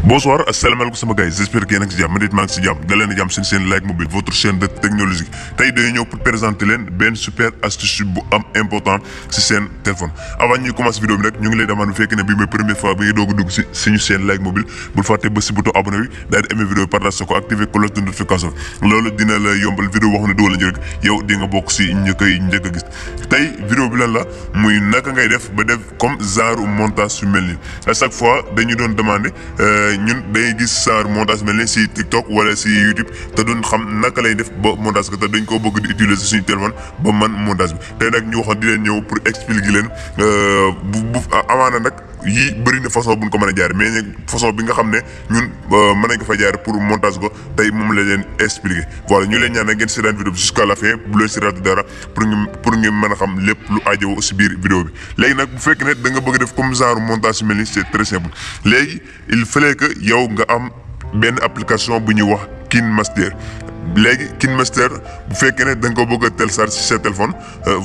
Bonsoir, asalaamaaleykum sama gars yi j'espère que yéen a ngi si jàmm man it maa ngi si jàmm da leen a jàmm seen Like Mobile votre chaîne de technologie tey dañuy ñëw pour présenter leen benn super astuce bu am important si seen téléphone. Avant ñuy commencer vidéo bi nag ñu ngi lay demande bu fekkee ne bii mooy première fois bi nga doog a dugg si suñu chaîne Like Mobile bul fàtte ba si bouton abonné bi daal di aimer vidéo bi partage ko activer cloche de notification loolu dina la yombal vidéo wax ne doo la ñu rek yow di nga bokk si ñi koy njëkk a gis. Tey vidéo bi lan la muy naka ngay def ba def comme genre montage su mel nii à chaque fois dañu doon demander ñun day gis genre montage mel ni si TikTok wala si YouTube te duñ xam naka lay def ba montage ko te dañ koo bëgg di utiliser suñu téléphone ba man montage bi tey nag ñu waxoon di leen ñëw pour expliquer leen bu amaana nag yii bëri na façon buñ ko mën a jaar mais façon bi nga xam ne ñun mën nañ ko fa jaar pour montage ko tey moom la leen expliquer voilà ñu leen ñaan nag ngeen seetaan vidéo bi jusqu'à la fin bu leen si raté dara pour ngeen mën a xam lépp lu aajo si biir vidéo bi léegi nag bu fekkee ne da nga bëgg def comme genre montage mel ni c'est très simple léegi il fallait que yow nga am benn application bu ñuy wax KineMaster léegi KineMaster bu fekkee ne da nga ko bëgg a télécharger ci sa téléphone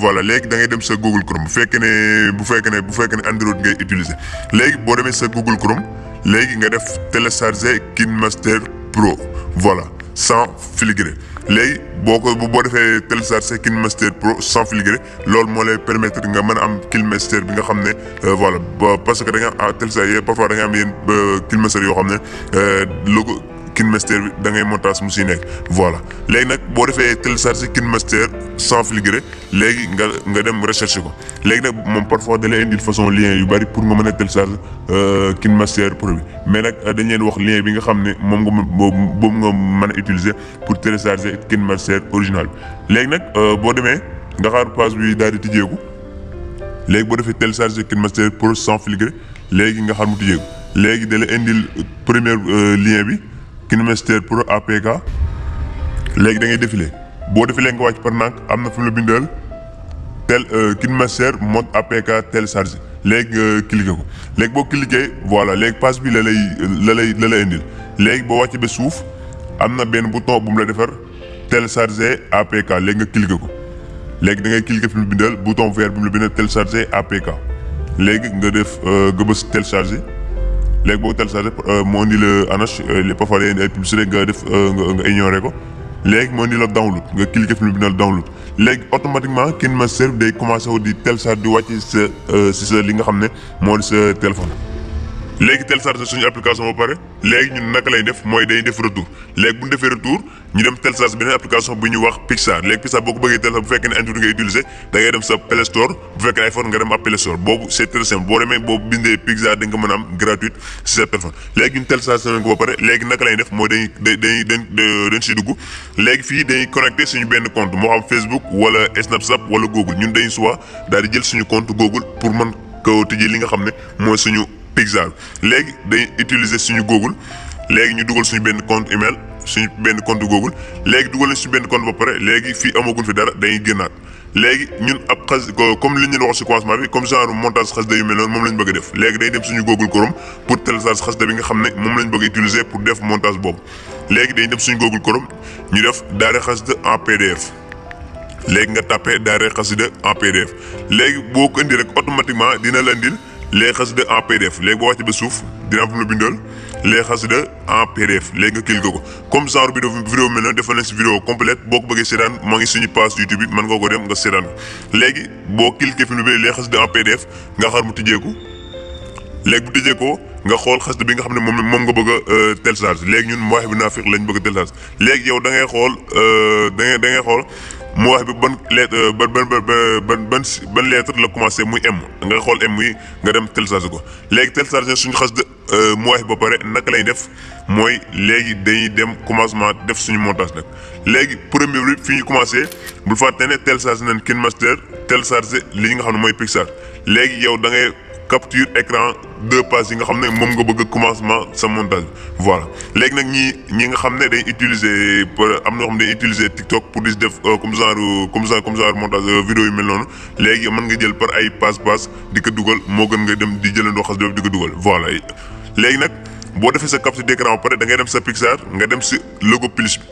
voilà léegi da ngay dem sa Google Chrome bu fekkee ne Android ngay utiliser léegi boo demee sa Google Chrome léegi nga def télécharger KineMaster Pro voilà sans filigré léegi boo defee télécharger KineMaster Pro sans filigré loolu moo lay permettre nga mën a am KineMaster bi nga xam ne voilà parce que da nga am télécharger parfois da nga am yenn KineMaster yoo xam ne logo KineMaster bi da ngay montage mu si nekk voilà léegi nag boo defee télécharger KineMaster sans filigré léegi nga dem recherche ko léegi nag moom parfois da lay indil façon lien yu bari pour nga mën a télécharger KineMaster Pro bi mais nag dañ leen wax lien bi nga xam ne boobu nga mën a utiliser pour télécharger KineMaster original bi léegi nag boo demee nga xaar page bi daal di tijjeeku léegi boo defee télécharger KineMaster Pro sans filigré léegi nga xaar mu tijjeeku léegi da lay indil premier lien bi KineMaster Pro APK léegi da ngay défilé boo défilé nga wàcc par nànk am na fu mu la bindal KineMaster mode APK téléchargé léegi nga cliqué ko léegi boo cliqué voilà léegi page bi la lay indil léegi boo wàcc ba suuf am na benn bouton bu mu la defar téléchargé APK léegi nga cliqué ko léegi da ngay cliqué fi mu bindal bouton vert bi mu la bindal téléchargé APK léegi nga def nga bës téléchargé. léegi boo téléchargé moo indi la Anoche parfois day indi ay publicité nga def nga ignoré ko léegi moo indi la download nga cliqué fi mu bindal download léegi automatiquement KineMaster day commencé wu di télécharge di wàcc si sa li nga xam ne moo di sa téléphone. léegi téléchargé suñu application ba pare léegi ñun naka lay def mooy dañuy def retour léegi bu ñu defee retour ñu dem téléchargé beneen application bu ñuy wax Pixar léegi Pixar boo ko bëggee téléchargé bu fekkee ne Android ngay utiliser da ngay dem sa Play Store bu fekkee iPhone nga dem ab Play Store boobu c'est très simple boo demee boo bindee Pixar da nga mën a am gratuite si sa téléphone léegi ñun téléchargé nañ ko ba pare léegi naka lay def mooy dañ si dugg léegi fii dañuy connecté suñu benn compte moo xam Facebook wala Snapchat wala Google ñun dañuy soit daal di jël suñu compte Google pour mën ko tijji li nga xam ne mooy suñu Pixar léegi dañuy utiliser suñu Google léegi ñu dugal suñu benn compte email suñu benn compte Google léegi dugal nañ suñu benn compte ba pare léegi fii amaguñ fi dara dañuy génnaat léegi ñun ab comme li ñu leen wax si commencement bi comme genre montage xasida yu mel noonu moom lañ bëgg a def léegi day dem suñu Google Chrome pour télécharger xasida bi nga xam ne moom lañ bëgg a utiliser pour def montage boobu léegi dañuy dem suñu Google Chrome ñu def daare xasida en PDF léegi nga tapé daare xasida en PDF léegi boo ko indi rek automatiquement dina la indil les xasida en PDF léegi boo wàcc ba suuf dina am fu mu la bindal les xasida en PDF léegi nga cliqué ko comme genre vidéo mel noonu defal nañ si vidéo complète boo ko bëggee seetaan moo ngi suñu page YouTube bi mën nga ko dem nga seetaan ko léegi boo cliqué fi mu ne les xasida en PDF nga xaar mu tijjeeku léegi bu tijjee ko nga xool xasida bi nga xam ne moom nga bëgg a télécharge léegi ñun Mawahibou Nafih lañ bëgg a télécharge léegi yow da ngay xool da ngay xool Mawahibou ban lettre ban lettre la commencé muy M nga xool M yi nga dem télécharger ko léegi télécharger suñu xasida Mawahibou ba pare naka lay def mooy léegi dañuy dem commencement def suñu montage nag léegi premier bi fi ñu commencé bul fàtte ne télécharger nañ KineMaster télécharger li nga xam ne mooy Pixar léegi yow da ngay capture écran 2 pages yi nga xam ne moom nga bëgg commencement sa montage voilà léegi nag ñi nga xam ne day utiliser am na xam ne day utiliser TikTok pour di def comme genre montage vidéo yu mel noonu léegi mën nga jël par ay passe di ko dugal moo gën nga dem di jëlandoo xas di ko dugal voilà léegi nag boo defee sa capture d'écran ba pare da ngay dem sa Pixar nga dem si logo plus bi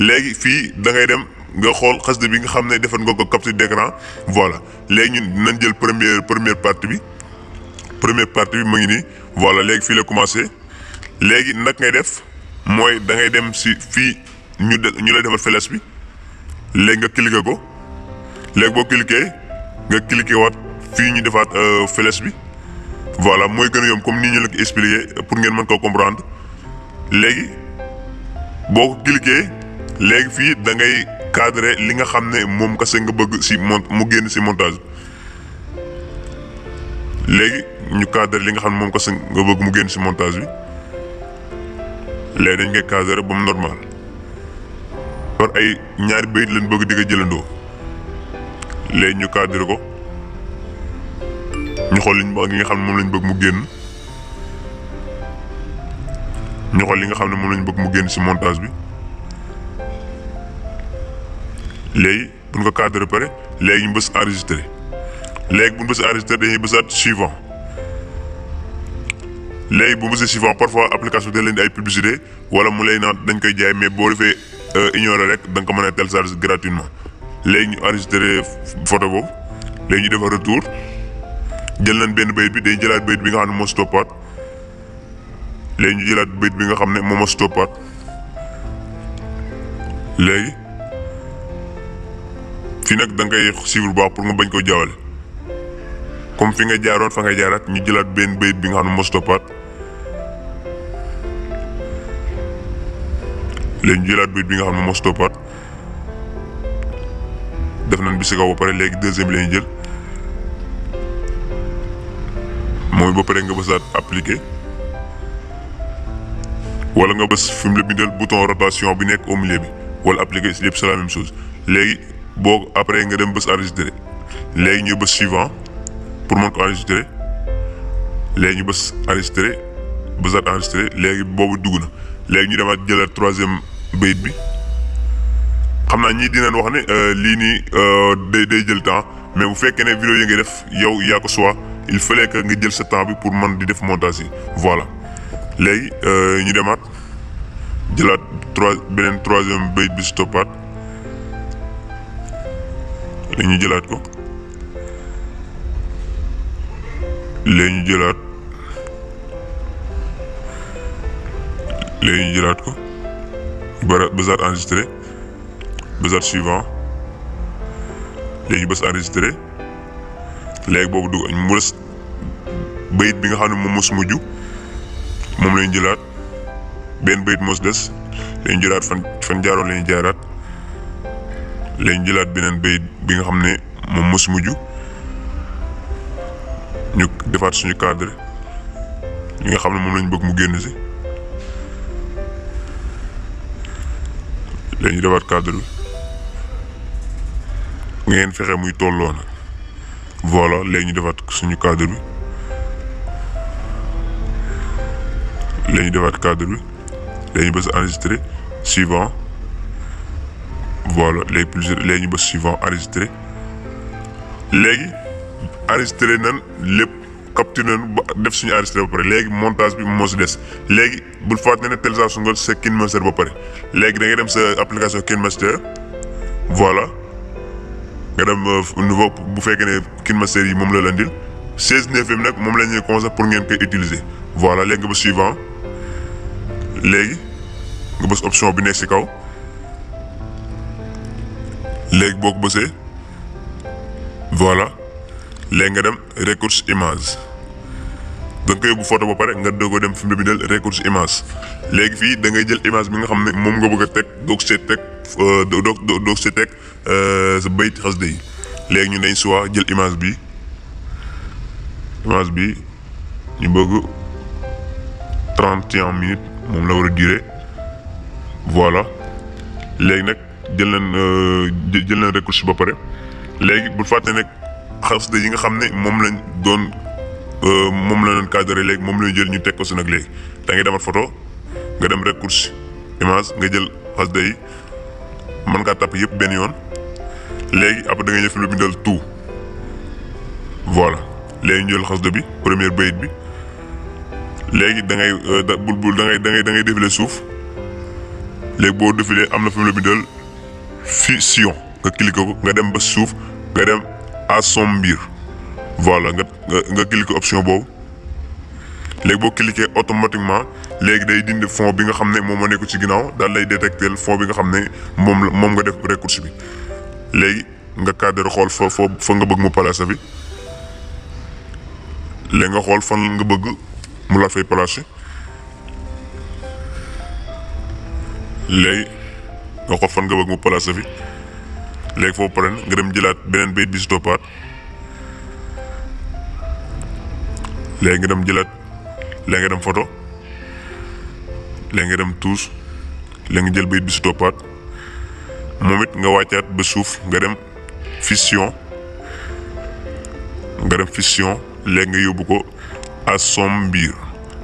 léegi fii da ngay dem nga xool xasida bi nga xam ne defal nga ko capture d'écran voilà léegi ñun dinañ jël première partie bi mu ngi nii voilà léegi fii la commencé léegi nag ngay def mooy da ngay dem si fii ñu lay defal flèche bi léegi nga cliquer ko léegi boo cliquer nga cliquer waat fii ñu defaat flèche bi voilà mooy gën a yomb comme ni ñu la ko expliquer pour ngeen mën koo comprendre léegi boo ko cliquer léegi fii da ngay cadrer li nga xam ne moom kese nga bëgg si mu génn si montage léegi ñu cadrer li nga xam ne moom kese nga bëgg mu génn si montage bi léegi dañ koy cadrer ba mu normal par ay ñaari bayit lañ bëgg di ko jëlandoo léegi ñu cadrer ko ñu xool li nga xam ne moom lañ bëgg mu génn ñu xool li nga xam ne moom lañ bëgg mu génn si montage bi léegi bu ñu ko cadrer pare léegi ñu bës enregistrer léegi bu ñu bës enregistrer dañuy bësaat suivant léegi bu bësee suivant parfois application da leen di ay publicité wala mu lay naan dañ koy jaay mais boo defee ignorer rek da nga ko mën a télécharger gratuitement léegi ñu enregistrer photo boobu léegi ñu defar retour jël nañ benn bayit bi dañuy jëlaat bayit bi nga xam ne moo si toppaat léegi ñu jëlaat bayit bi nga xam ne moom moo si toppaat léegi fii nag da nga koy suivre bu baax pour nga bañ ko jaawale comme fi nga jaaroon fa nga jaaraat ñu jëlaat benn bayit bi nga xam ne moo si toppaat léegi ñu jëlaat bayit bi nga xam ne moo si toppaat def nañ bi si kaw ba pare léegi deuxième bi la ñuy jël mooy ba pare nga bësaat appliquer wala nga bës fi mu la bindal bouton rotation bi nekk au milieu bi wala appliquer si lépp c'est la même chose léegi boo après nga dem bës enregistrer léegi ñu bës suivant pour mën ko enregistrer léegi ñu bës enregistrer bësaat enregistrer léegi boobu dugg na léegi ñu demaat jëlaat troisième bayit bi xam naa ñii dinañ wax ne lii nii day jël temps mais bu fekkee ne vidéo yi ngay def yow yaa ko soit il fallait que nga jël sa temps bi pour mën di def montage yi voilà léegi ñu demaat jëlaat beneen troisième bayit bi si toppaat léegi ñu jëlaat ko léegi ñu jëlaat ko bësaat enregistré bësaat suivant léegi bës enregistré léegi boobu dugg mu des bayit bi nga xam ne moom mos mujj moom lañu jëlaat benn bayit mos des lañu jëlaat fan jaaroon lañu jaaraat lañu jëlaat beneen bayit bi nga xam ne moom mos mujj ñu defaat suñu cadre li nga xam ne moom lañu bëgg mu génn si lañu defaat cadre bi ngeen fexe muy tolloo nag voilà léegi ñu defaat suñu cadre bi léegi ñu defaat cadre bi léegi ñu bës enregistré suivant voilà léegi ñu bës suivant enregistré léegi enregistré nan lépp capturé nan ba def suñu enregistré ba pare léegi montage bi moo si des léegi bul fàtte ne télécharge nga sa KineMaster ba pare léegi da ngay dem sa application KineMaster voilà nga dem nouveau bu fekkee ne KineMaster yi moom la leen dil 16/9 nag moom la ñuy conseillé pour ngeen koy utiliser voilà léegi nga bës suivant léegi nga bës option bi nekk si kaw léegi boo ko bësee voilà léegi nga dem recours image da nga koy yóbbu photo ba pare nga doog a dem fi mu bindal recours image léegi fii da ngay jël image bi nga xam ne moom nga bëgg a teg doog see teg doog see teg sa bayit xasida yi léegi ñu dañ suwaa jël image bi ñu bëgg 31 minutes moom la war a durer voilà léegi nag jël nañ recours ba pare léegi bul fàtte nag xasida yi nga xam ne moom lañ doon moom la leen cadré léegi moom lañ jël ñu teg ko si nag léegi da ngay demat photo nga dem recours image nga jël xasida yi mën ngaa tàpp yëpp benn yoon léegi après da ngay ñëw fi lu bindal tout voilà léegi ñu jël xasida bi première bayit bi léegi da ngay da ngay défilé suuf léegi boo défilé am na fi mu la bindal fusion nga cliqué ko nga dem ba suuf nga dem assombir voilà nga cliqué option boobu léegi boo cliquer automatiquement léegi day dindi fond bi nga xam ne moom moo nekk ci ginnaaw daal lay détecter fond bi nga xam ne moom nga def raccourci bi. léegi nga cadré xool fa nga bëgg mu placé fi léegi nga xool fan nga bëgg mu la fay placé léegi nga xool fan nga bëgg mu placé fi léegi foofu pare nga dem jëlaat beneen bayit bi si toppaat léegi nga dem jëlaat léegi nga dem photo léegi nga dem tous léegi nga jël bayit bi si toppaat moom it nga wàccaat ba suuf nga dem fission léegi nga yóbbu ko assombir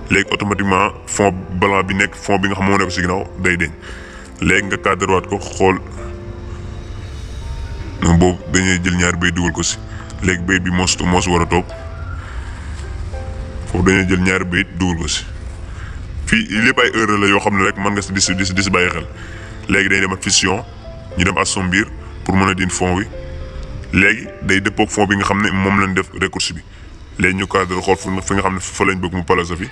léegi automatiquement fond blanc bi nekk fond bi nga xam moo nekk si ginnaaw day deñ léegi nga cadrewaat ko xool boobu dañuy jël ñaari bayit dugal ko si léegi bayit bi moo si war a topp foofu dañuy jël ñaari bayit dugal ko si fii lépp ay erreur la yoo xam ne rek mën nga si di si bàyyi xel léegi dañuy dem ak fission ñu dem assombir pour mën a dindi fond bi léegi day dëppoog fond bi nga xam ne moom lañ def raccourci bi léegi ñu cadre xool fi nga xam ne fa lañ bëgg mu placé fi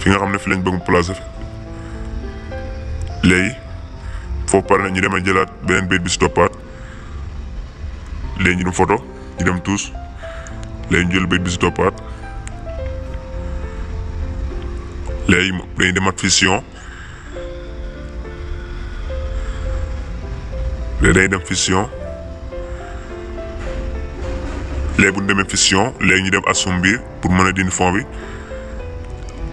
nga xam ne fi lañ bëgg mu placé fi léegi foofu pare na ñu dem a jëlaat beneen bayit bi si toppaat léegi ñu dem photo ñu dem tous léegi ñu jël bayit bi si toppaat léegi dañuy demaat fission léegi dañuy dem fission léegi bu ñu demee fission léegi ñu dem assombir pour mën a dindi fond bi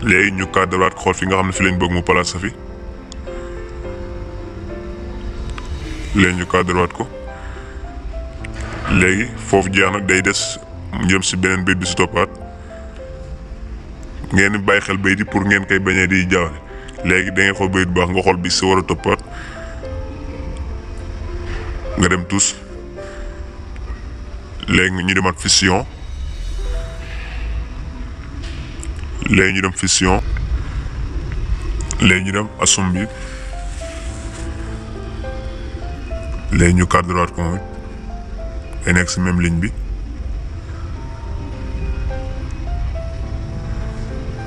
léegi ñu cadrewaat xool fi nga xam ne fi lañ bëgg mu placé fi léegi ñu cadrewaat ko léegi foofu jeex na day des ñu dem si beneen bayit bi si toppaat ngeen bàyyi xel bayit yi pour ngeen koy bañee di jaawale léegi da ngay xool bayit bu baax nga xool bi si war a toppaat nga dem tous léegi ñu demaat fission léegi ñu dem fission léegi ñu dem assombir léegi ñu cadrewaat ko moom day nekk si même ligne bi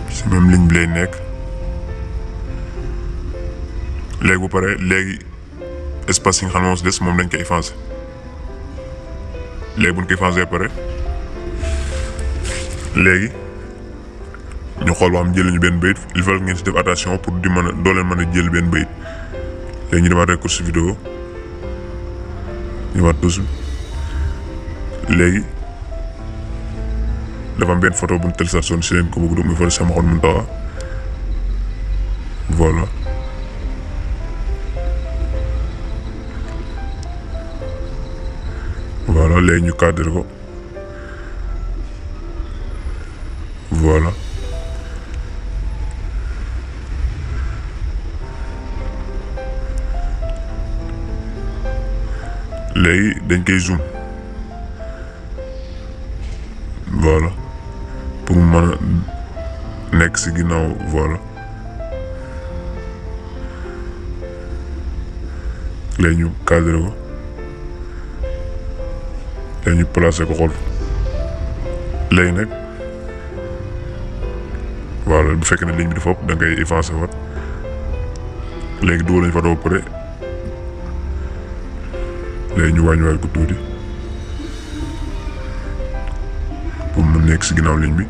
si même ligne bi lay nekk léegi bu pare léegi espace yi nga xam ne moom si des moom dañ koy effacé léegi bu ñu koy effacé pare léegi ñu xool ba xam jël ñu benn bayit il faut ngeen si def attention pour di mën a doo leen mën a jël benn bayit léegi ñu demaat raccourci vidéo ñu demaat tous léegi dafa am benn photo bu ñu téléchargé si leen ko bëgg muy photo sama xol Mountakha voilà. voilà léegi ñu cadré ko voilà léegi dañ koy zoom voilà pour mu mën a nekk si ginnaaw voilà léegi ñu cadré ko léegi ñu placé ko xool léegi nag voilà bu fekkee ne ligne bi dafa ëpp da ngay effacé waat léegi dugal nañ fa doo pare léegi ñu wàññiwaat ko tuuti pour mu nekk si ginnaaw ligne bi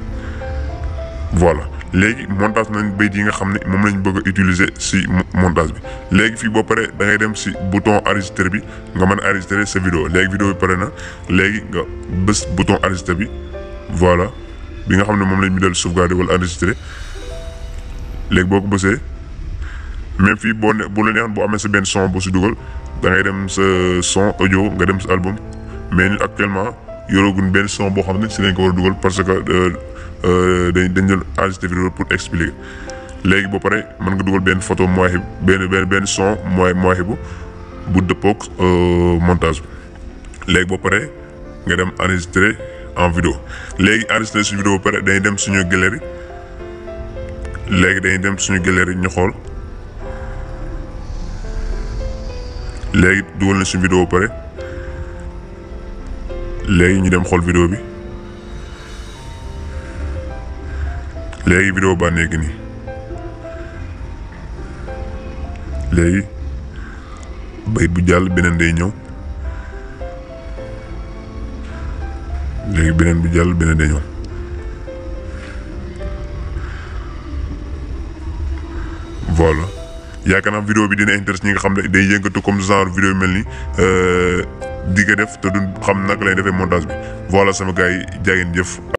voilà léegi montage nañ bayit yi nga xam ne moom lañ bëgg a utiliser si montage bi léegi fii boo paree da ngay dem si bouton enregistrer bi nga mën a enregistrer sa vidéo léegi vidéo bi pare na léegi nga bës bouton enregistrer bi voilà bi nga xam ne moom lañ bindal sauvegarder wala enregistrer léegi boo ko bësee même fii boo la neexoon boo amee sa benn son boo si dugal da ngay dem sa son audio nga dem sa album mais ñun actuellement yoroogun benn son boo xam ne si lañ ko war a dugal parce que dañ doon enregistré vidéo pour expliquer léegi boo pare mën nga dugal benn photo Mawahib benn son Mawahib bu dëppoog montage bi léegi boo pare nga dem enregistré en vidéo léegi enregistré suñu vidéo ba pare dañuy dem suñu galerie léegi dañuy dem suñu galerie ñu xool léegi dugal na suñu vidéo ba pare léegi ñu dem xool vidéo bi léegi vidéo baa nekk nii léegi bayit bu jàll beneen day ñëw léegi beneen bu jàll beneen day ñëw voilà yaakaar naa vidéo bi dina intéresse ñi nga xam ne day yëngatu comme genre vidéo mel ni di ko def te duñ xam naka lay defee montage bi voilà sama gars yi jaa ngeen jëf.